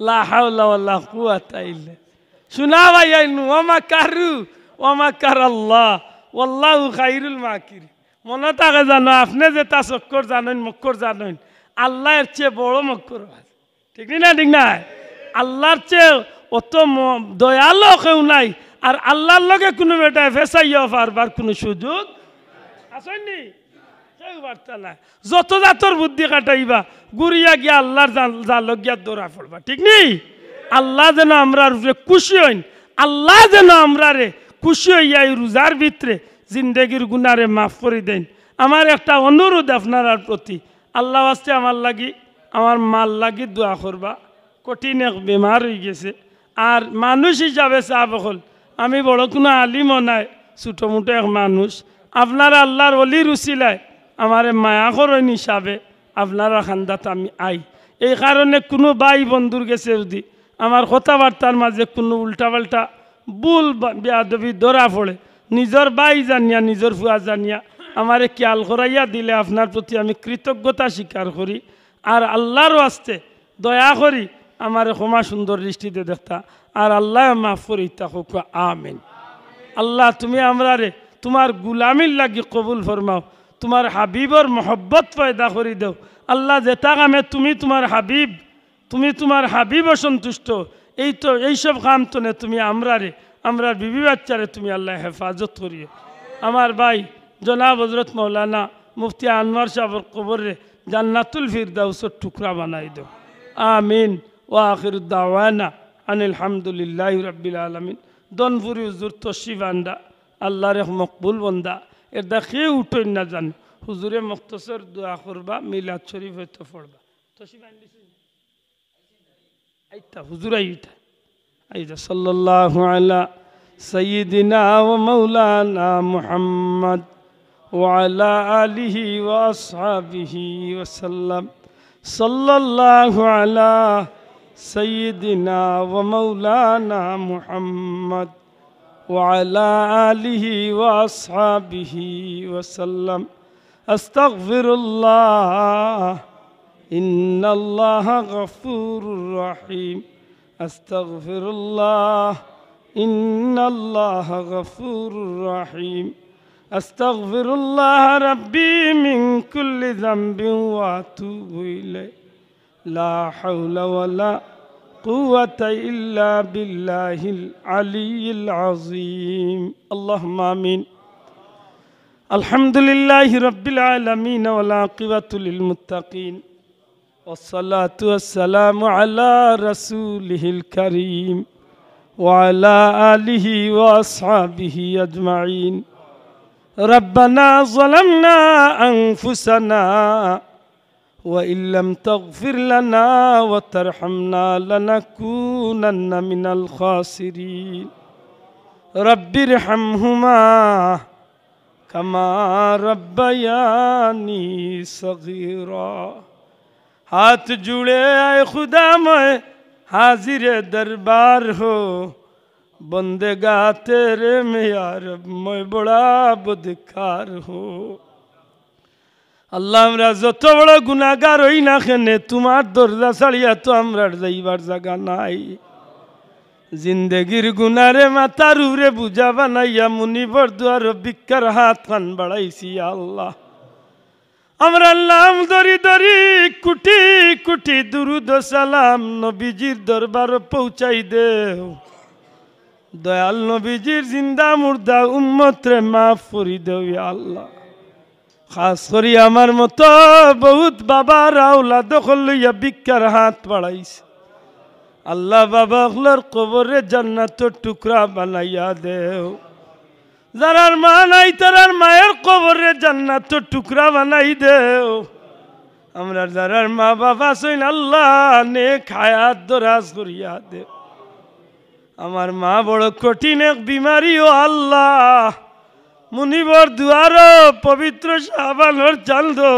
লা হাওলা ওয়ালা কুওয়াতা ইল্লা। শুনা ভাইয়াইন, ওয়া মাকারু ওয়া মাকারাল্লাহ, ওয়াল্লাহু খাইরুল মাকিরিন। মনো থাকে জানো, আপনে যেতা চক্কর জানইন, মক্কর জানইন, আল্লায় এর চেয়ে বড় মক্কর আছে। ঠিক নি না? ঠিক না? আল্লার চেয়ে অত ম-, দয়ালু কেউ নাই। আর আল্লার লগে কুনু বেটায় ফেসাইয়াও পারবার কুনু সুযোগ আছেনি? কেউ পারতা নায়। যত জাতর বুদ্ধি খাটাইবা, ঘুরিয়া গিয়া আল্লার জাল-, জালো গিয়া ধরা পড়বা। ঠিক নি? আল্লা যেন আমরার উপরে খুশি অইন, আল্লা যেন আমরারে খুশি অইয়া এই রোজার ভিতরে জিন্দেগির গুনারে মাফ করি দেইন। আমার একটা অনুরোধ আপনারার প্রতি, আল্লার ওয়াস্তে আমার লাগি, আমার মার লাগি দোয়া করবা। কঠিন এক বেমার অইগেছে। আর মানুষ হিসাবে সাব অকল, আমি বড় কুনু আলিমও নায়, ছোটো-মোটো এক মানুষ। আপনারা আল্লার ওলির উছিলায় আমারে মায়া করইন হিসাবে আপনারার কান্দাত আমি আই। এই কারণে কুনু ভাই বন্ধুর গেছে যুদি আমার কথাবার্তার মাঝে কুনু উল্টা-পাল্টা ভুল বা-, বেয়াদবি ধরা পড়ে, নিজর ভাই জানিয়া, নিজর ফুয়া জানিয়া আমারে খিয়াল করাইয়া দিলে আপনার প্রতি আমি কৃতজ্ঞতা স্বীকার করি। আর আল্লার ওয়াস্তে দয়া করি আমারে ক্ষমা সুন্দর দৃষ্টিতে দেখতা, আর আল্লায় মাফ করি ইতা কউক্কা, আমিন। আল্লা, তুমি আমরারে তুমার গুলামির লাগি কবুল ফরমাও, তুমার হাবিবর মহব্বত পয়দা করি দেও। আল্লা, যেতা কামে তুমি তুমার হাবিব, তুমি তুমার হাবিব অসন্তুষ্ট, এই তো, এইসব কাম তনে তুমি আমরারে, আমরার বিবি বাচ্চারে তুমি আল্লায় হেফাজত করিও। আমার ভাই জনাব হজরত মৌলানা মুফতি আনোয়ার সাবর কবররে জান্নাতুল ফিরদাউসর টুকরা বানাই দেও। আমিন। ওয়া আখিরু দাওয়ানা আনিল হামদুলিল্লাহি রাব্বিল আলামিন। দনপুরি হুজুর তশরিফ আনরা, আল্লার এক মকবুল বন্দা, এরদায় কেউ উঠইন না জানো। হুজুরে মখতসর দোয়া করবা, মিলাদ শরিফ অইতো পড়বা। তশরিফ আনলিছইন? আইতা, হুজুর আইতা। আইতা, সাল্লাল্লাহু আলা সাইয়্যিদিনা ওয়া মাওলানা মুহাম্মদ ওয়া আলা আলিহি ওয়া আসহাবিহি ওয়া সাল্লাম। সাল্লাল্লাহু আলা সাইয়্যিদিনা ওয়া মাওলানা মুহাম্মদ وعلى آله وأصحابه وسلم. أستغفر الله، إن الله غفور رحيم. أستغفر الله، إن الله غفور رحيم. أستغفر الله ربي من كل ذنب وأتوب إليه. لا حول ولا قوة إلا بالله العلي العظيم. اللهم آمين. الحمد لله رب العالمين والعاقبة للمتقين والصلاة والسلام على رسوله الكريم وعلى آله وأصحابه أجمعين. ربنا ظلمنا أنفسنا وإن لم تغفر لنا وترحمنا لنكونن من الخاسرين. رب ارحمهما كما ربياني صغيرا. آت جوڑے آئے خدا میں حاضر دربار ہو، بندگا تیرے میں یا رب میں بڑا بدکار ہو۔ আল্লাহ, আমরা যত বড় গুনাগার অই না কেনে, তুমার দরজা ছাড়িয়া তো আমরার যাইবার জাগা নাই। জিন্দেগির গুনারে মাথার উপরে বুঝা বানাইয়া মুনিবর দুয়ারো ভিক্ষার হাত খান বাড়াইছি, ইয়া আল্লাহ। আমরার নাম ধরি ধরি কুটি কুটি দুরুদ ও সালাম নবীজির দরবারো পৌঁছাই দেও। দয়াল নবীজির জিন্দা মুর্দা উম্মতরে মাফ করি দেও, ইয়া আল্লাহ। খাস করি আমার মতো বহুত বাবার আওলাদ অকল লইয়া ভিক্ষার হাত বাড়াইছে। আল্লাহ, বাবা অকলর কবররে জান্নাতর টুকরা বানাইয়া দেও। যারার মা নাই, তারার মায়ের কবররে জান্নাতর টুকরা বানাই দেও। আমরার যারার মা বাবা আছইন, আল্লাহ, নেক হায়াত দরাজ করিয়া দেও। আমার মা বড় কঠিন এক বিমারি, ও আল্লাহ, মুনিবর দুয়ারো পবিত্র শাবানর চান্দো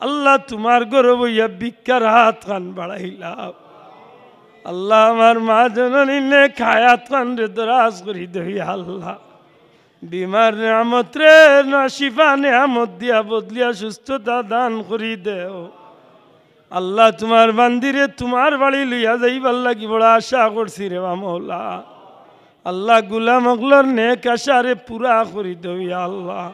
আল্লাহ, তুমার ঘরো বইয়া ভিক্ষার হাত খান বাড়াইলাম। আল্লাহ, আমার মা জননী নেক হায়াত খানরে দরাজ করি দেও, ইয়া আল্লাহ। বিমার নিয়ামতরে না শিফা নিয়ামত দিয়া বদলিয়া সুস্থতা দান করি দেও। আল্লাহ, তুমার বান্দিরে তুমার বাড়ি লইয়া যাইবার লাগি বড় আশা করছি রে বা মৌলা। আল্লাহ, গুলাম অকলর নেক আশারে পুরা করি দেও, ইয়া আল্লাহ।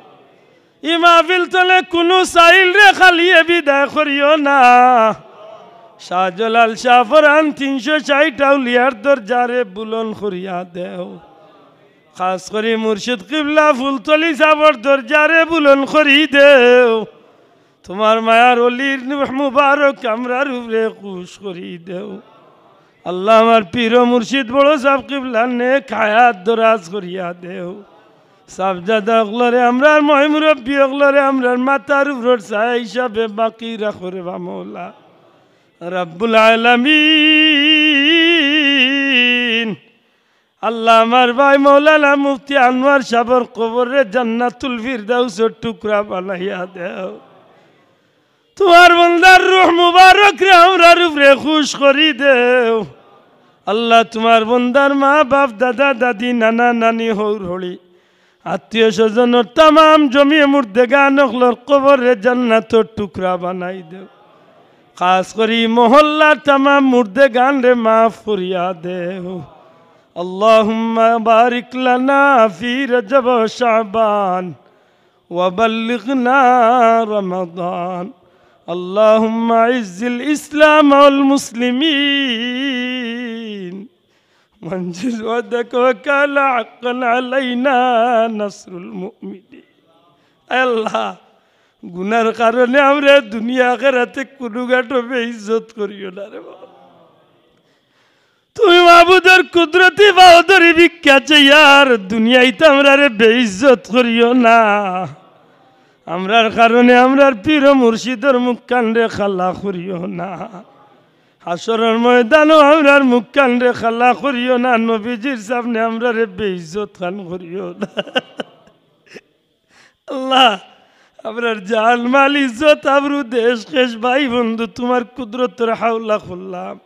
ই মাহফিল তলে কুনু সাইলরে খালিয়ে বিদায় করিও না। শাহজালাল শাহপরান তিনশো ষাইট আউলিয়ার দরজারে বুলন করিয়া দেও। খাস করি মুর্শিদ কিবলা ফুলতলি সাবর দরজারে বুলন করি দেও। তুমার মায়ার অলির নূর মুবারক আমরার উপরে খুশ করি দেও। আল্লাহ, আমার পীর ও মুর্শিদ বড় সাব কিবলা নেক হায়াত দরাজ করিয়া দেও। সাবজাদা অকলরে, আমরার ময় মুরব্বি অকলরে, আমরার মাথার উপরর ছায়া হিসাবে বাকি রাখো রে বা মৌলা। রাব্বুল আলামিন, আল্লাহ, আমার ভাই মাওলানা মুফতি আনোয়ার সাবর কবররে জান্নাতুল ফিরদাউসর টুকরা বানাইয়া দেও। তুমার বন্দার রূহ মুবারকরে আমরার উপরে খুশ করি দেও। আল্লাহ, তুমার বন্দার মা বাপ, দাদা দাদি, নানা নানি, হউর হড়ি, আত্মীয় স্বজনর তামাম জমিয়ে মুর্দেগান অকলর কবররে জান্নাতর টুকরা বানাই দেও। খাস করি মহল্লার তামাম মুর্দেগানরে মাফ করিয়া দেও। اللهم بارك لنا في رجب وشعبان وبلغنا رمضان. اللهم أعز الإسلام والمسلمين وانصر وحدك وكان حقا علينا نصر المؤمنين. আল্লাহ, গুনার কারণে আমরারে দুনিয়া আখেরাতে কুনু ঘাটো বেইজ্জত করিও না রে বাবা। তুমি মাবুদর কুদরতি পাও ধরি ভিক্ষা চাইয়ার দুনিয়াইত আমরারে বেইজ্জত করিও না। আমরার কারণে আমরার পীর ও মুর্শিদর মুখখানরে কালা করিও না। হাশরর ময়দানো আমরার মুখখানরে কালা করিও না, নবীজির সামনে আমরারে বেইজ্জত খান করিও না। আল্লাহ, আমরার জান, মাল, ইজ্জত, আবরু, দেশ, খেশ, ভাই, বন্ধু, তুমার কুদরতর হাওলা করলাম।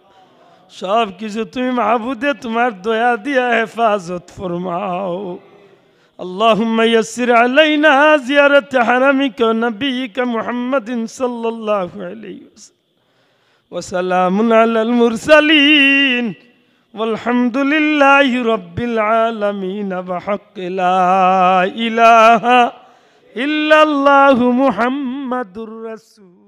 সব কিছু তুমি মাবুদে তুমার দয়া দিয়া হেফাজত ফরমাও। اللهم يسر علينا زيارة حرمك ونبيك محمد صلى الله عليه وسلم. وسلام على المرسلين والحمد لله رب العالمين بحق لا إله إلا الله محمد رسول